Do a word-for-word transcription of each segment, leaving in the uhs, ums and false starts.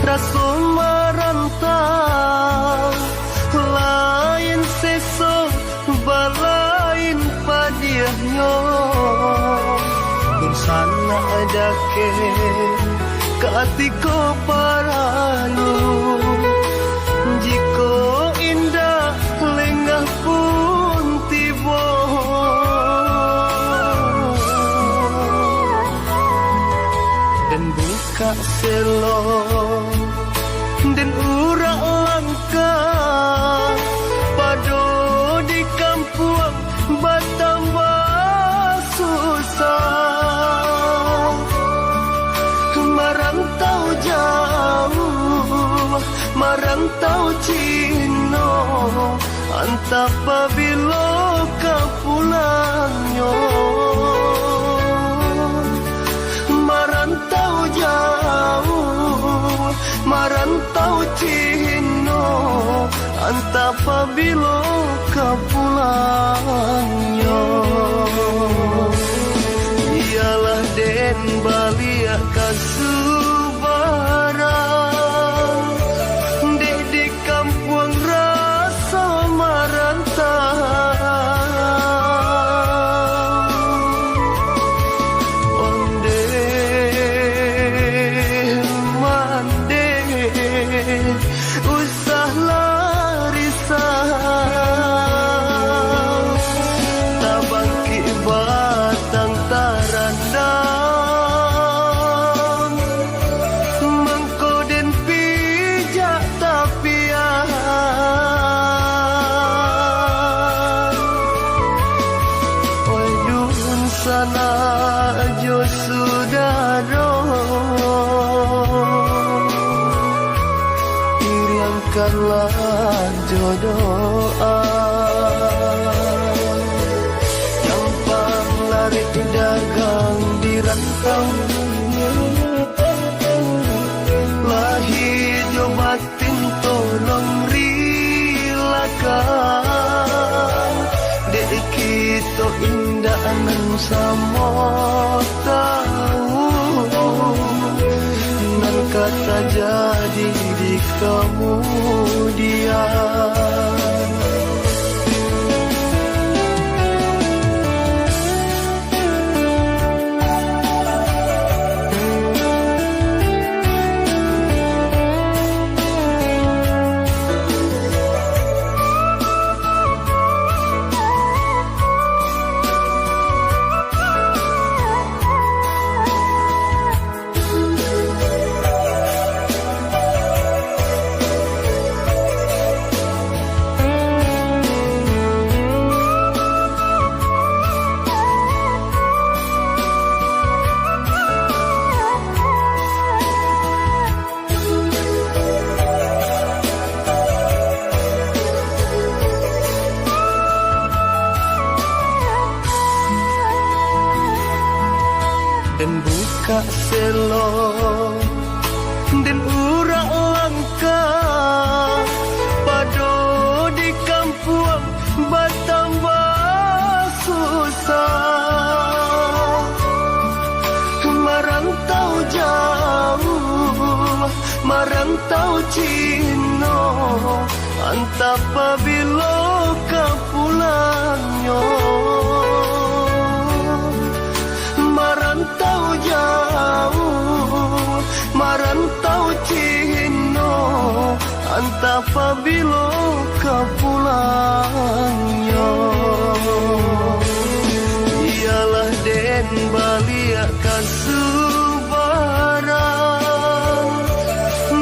Raso marantau, lain seso, balain padiahnyo. Dunsanak dakek, katiko paralu, jikok indak, lengah pun tibo. Den bukak selo, den urak langkah, pado di kampuang batambah susah. Marantau jauah, marantau Cino, antah pabilo ka pulangnyo. Marantau jauah, marantau Cino, antah pabilo ka pulangnyo. Bialah den baliak ka subarang, dek di kampuang raso marantau. Ondeh mandeh, usahlah risau, tabangkik batang tarandam, mangko den pijak tapian. Oi dunsanak jo sudaro, iriangkanlah jo doa. Campang larik dagang di rantau, lahia jo batin tolong rilakan. Dek kito indak nan samo tahu, nan ka tajadi di kamudian. Den bukak selo, den urak langkah, pado di kampuang batambah susah. Marantau jauah, marantau Cino, antah pabilo ka pulangnyo. Marantau jauah, marantau Cino, antah pabilo ka pulangnyo. Bialah den baliak ka subarang,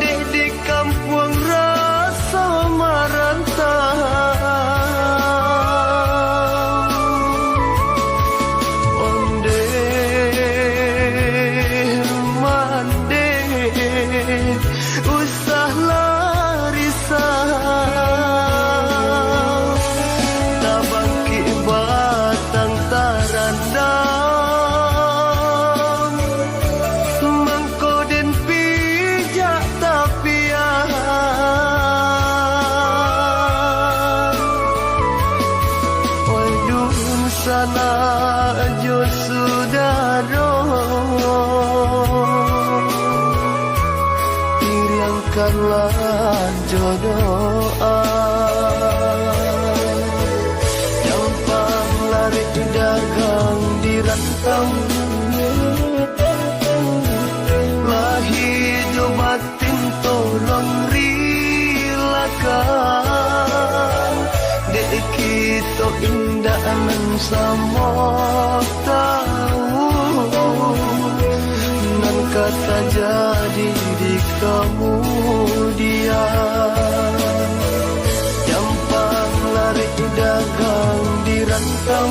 dek di kampuang raso marantau. Ondeh mandeh, usahlah risau, tabangkik batang tarandam, mangko den pijak tapian. Oi dunsanak jo sudaro, Janganlah jo doa, gampang larik dagang di rantau. Lahia jo batin tolong rilakan, dek kito indak nan samo tahu, nan ka tajadi di kamudian. Gampang larik dagang di rantau,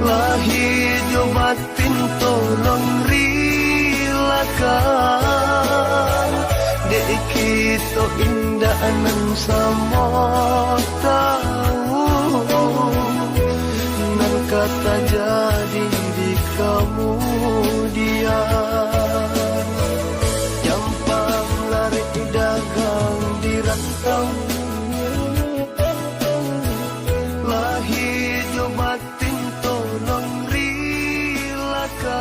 lahia jo batin tolong rilakan, dek kito indak nan samo tahu, nan ka tajadi di kamudian. Gampang larik dagang di rantau, lahia jo batin tolong rilakan,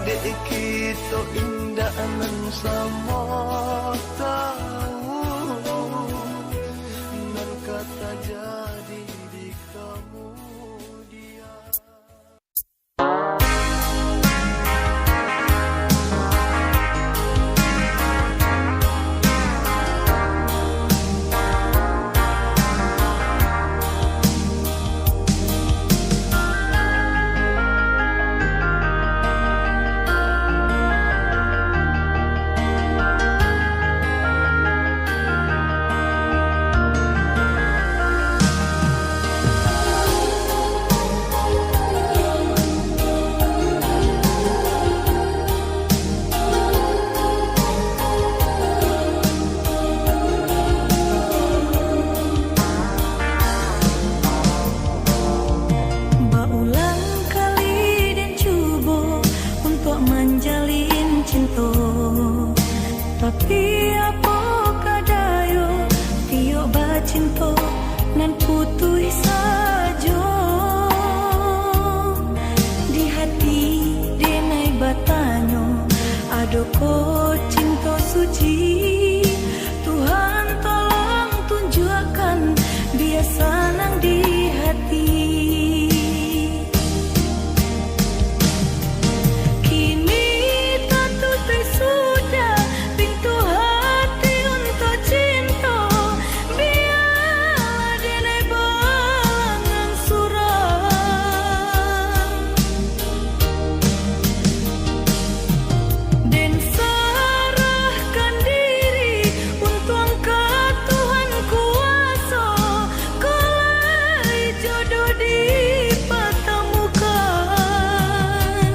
dek kito indak nan samo tahu, nan ka tajadi di kamudian. Baulang kali den cubo untuak manjalin cinto, tapi apo ka dayo, tiok bacinto nan putuih sajo. Di hati denai batanyo, adokoh cinto suci? Tuhan tolong tunjuakkan, bia sanang di hati. Kini tatutuih sudah pintu hati untuak cinto, bialah denai balangan surang. Den sarahkan diri untuang ka Tuhan kuaso, kok lai jodoh dipatamukan.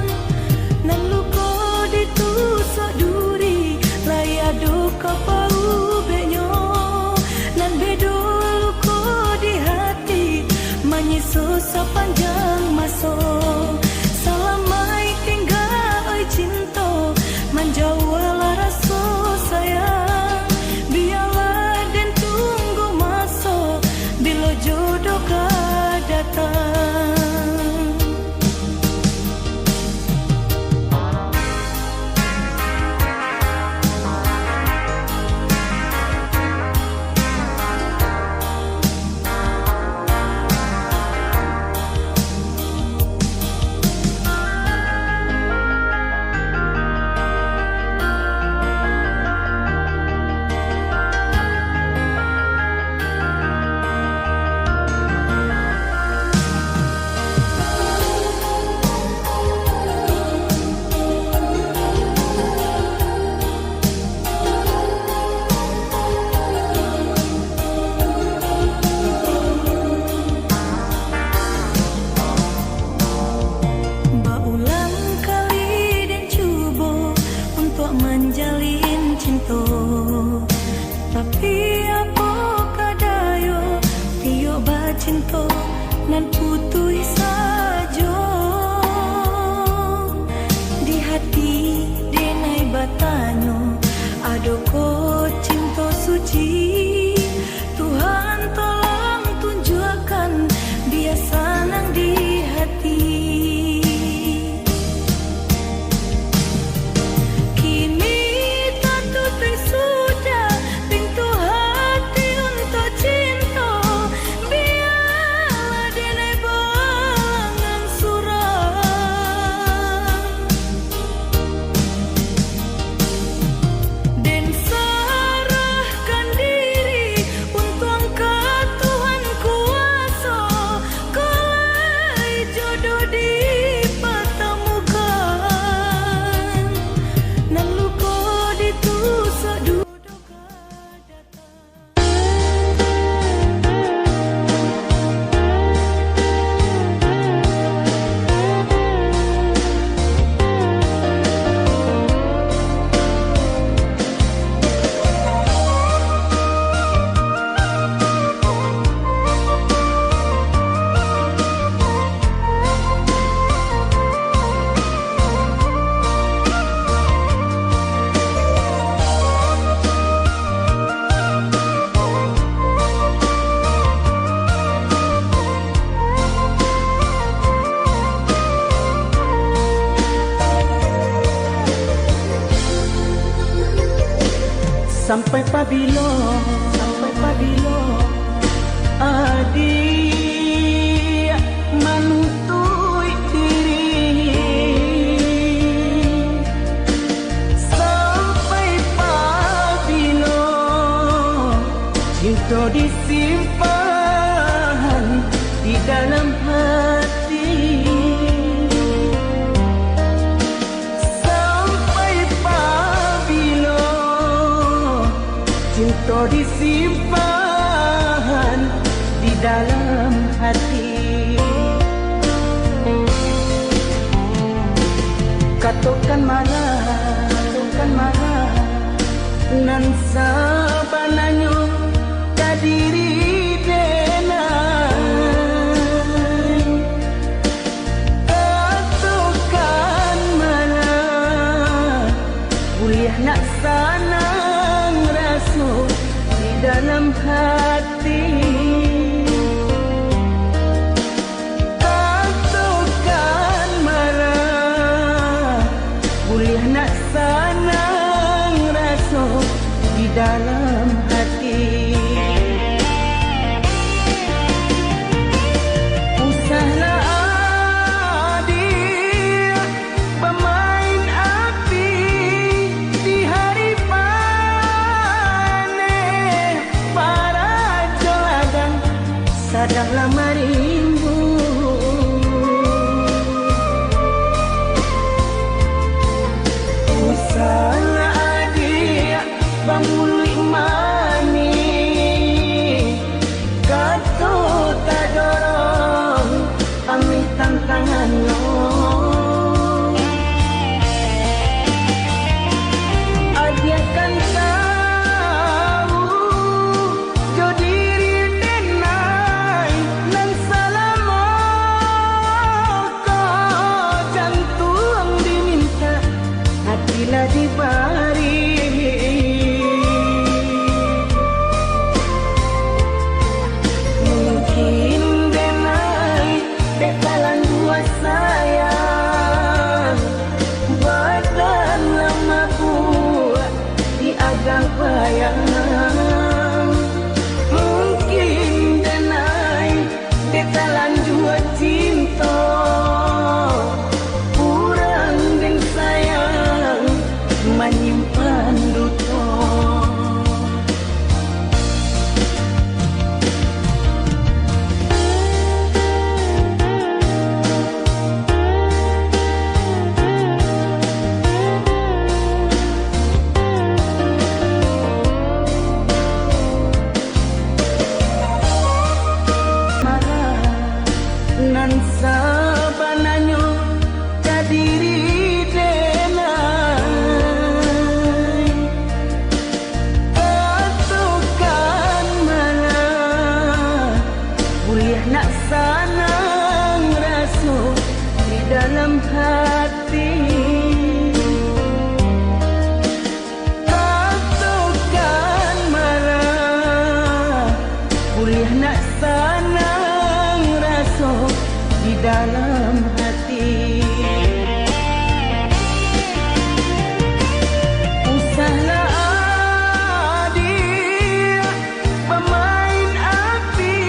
Nan luko ditusuak duri, lai ado ka paubeknyo. Nan bedo luko di hati, manyiso sapanjang maso. Salamaik tingga, oi cinto, manjauahlah raso sayang. Bialah den tunggu maso, bilo jodoh ka datang. Baulang kali den cubo untuak manjalin cinto, tapi apo ka dayo, tiok bacinto nan putuih sajo. Di hati denai batanyo, adokoh cinto suci? Tuhan tolong tunjuakkan, bia sanang di hati. Sampai pabilo, sampai pabilo, adiak manuntuik diri? Sampai pabilo cinto disimpan di dalam hati? Sampai pabilo cinto disimpan di dalam hati? Katokan malah, katokan malah, nan sabananyo ka diri denai. Katokan malah, buliah nak sanang raso di dalam hati. Katokan malah, buliah nak sanang raso di dalam hati. Usahlah adiak bamain api di hari paneh, barajo ladang sadang lah marimbuak. Usahlah adiak bamuluik manih, kato tadorong, ameh tantangannyo. Adiak kan tahu jo diri denai, nan salamo ko jantuang dimintak, hati lah dibari. Mungkin denai dek talanjua sayang, badan lah mabuak di agang bayang. Mungkin denai dek talanjua cinto, urang den sayang manyimpan duto. Nan sabananyo ka diri denai. Katokan malah, buliah nak sanang raso di dalam hati. Katokan malah, buliah nak sanang raso di dalam hati. Usahlah adiak bamain api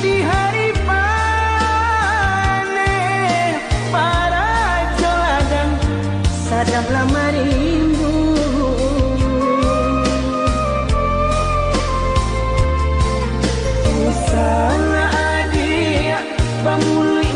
di hari paneh, barajo ladang sadang lah marimbuak. Usahlah adiak bamuluik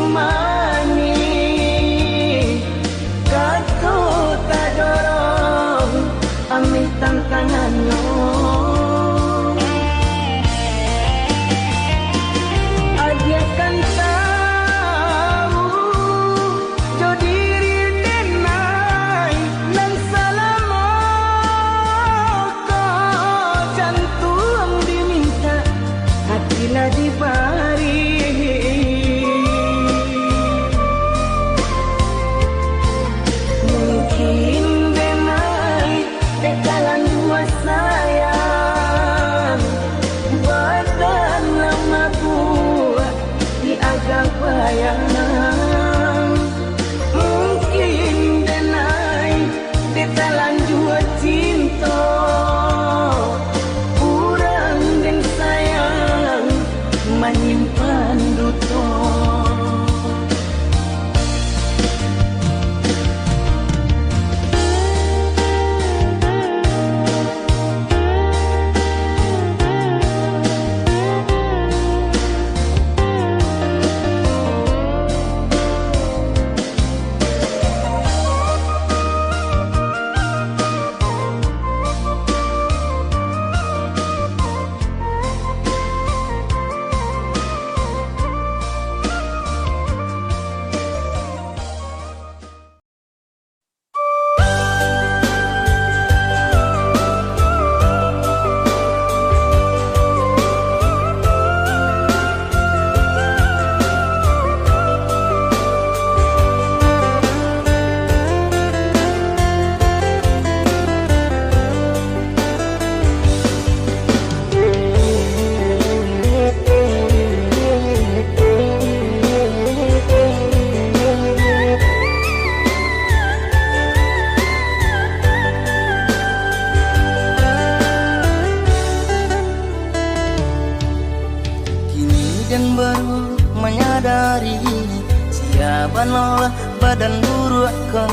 Sia bana lah badan buruak ko,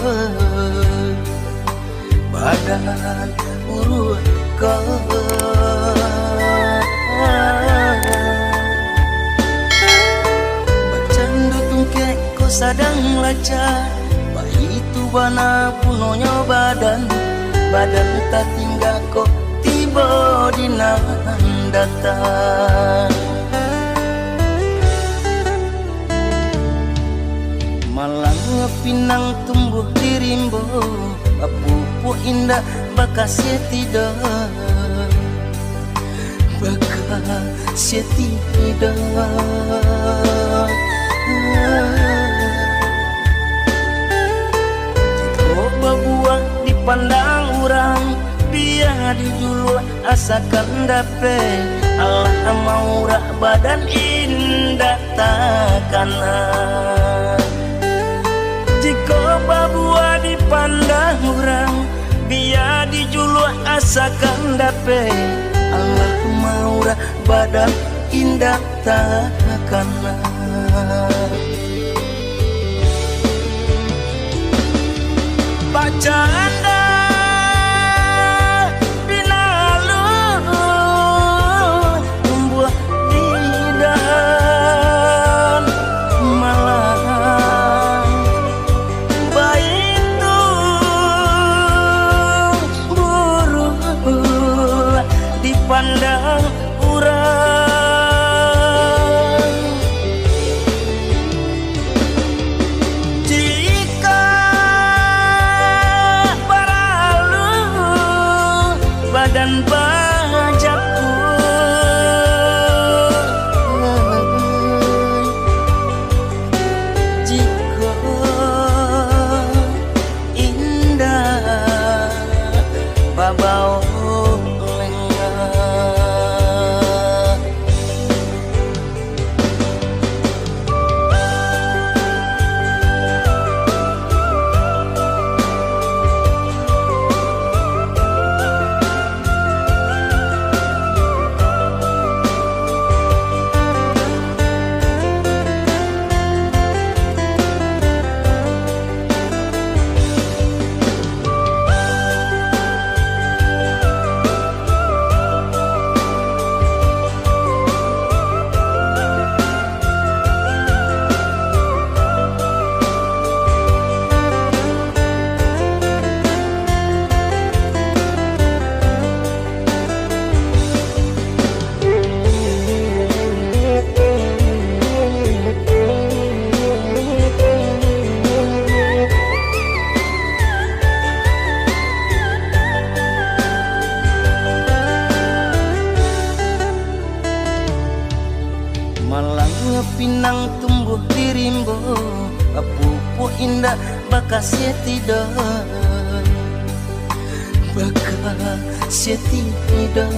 badan buruak ko. Bacando tungkek ko sadang laca, baitu bana punonyo badan, badan tatingga ko tibo di nan datang. Malang pinang tumbuah di rimbo, bapupuk indak bakasiah tidak, bakasiah tidak. Jikok babuah dipandang urang, bia dijuluak asakan dapek, alah maurak badan indak takana. Jikok babuah dipandang urang, bia dijuluak asakan dapek, alah maurak badan indak takana. Bacando pinalu tumbuah di dahan malang, baitu buruak dipandang urang. Jikok paralu badan bajapuik, jikok indak babaok lengah. Malang pinang tumbuah di rimbo, bapupuk indak bakasiah tidak, bakasiah tidak.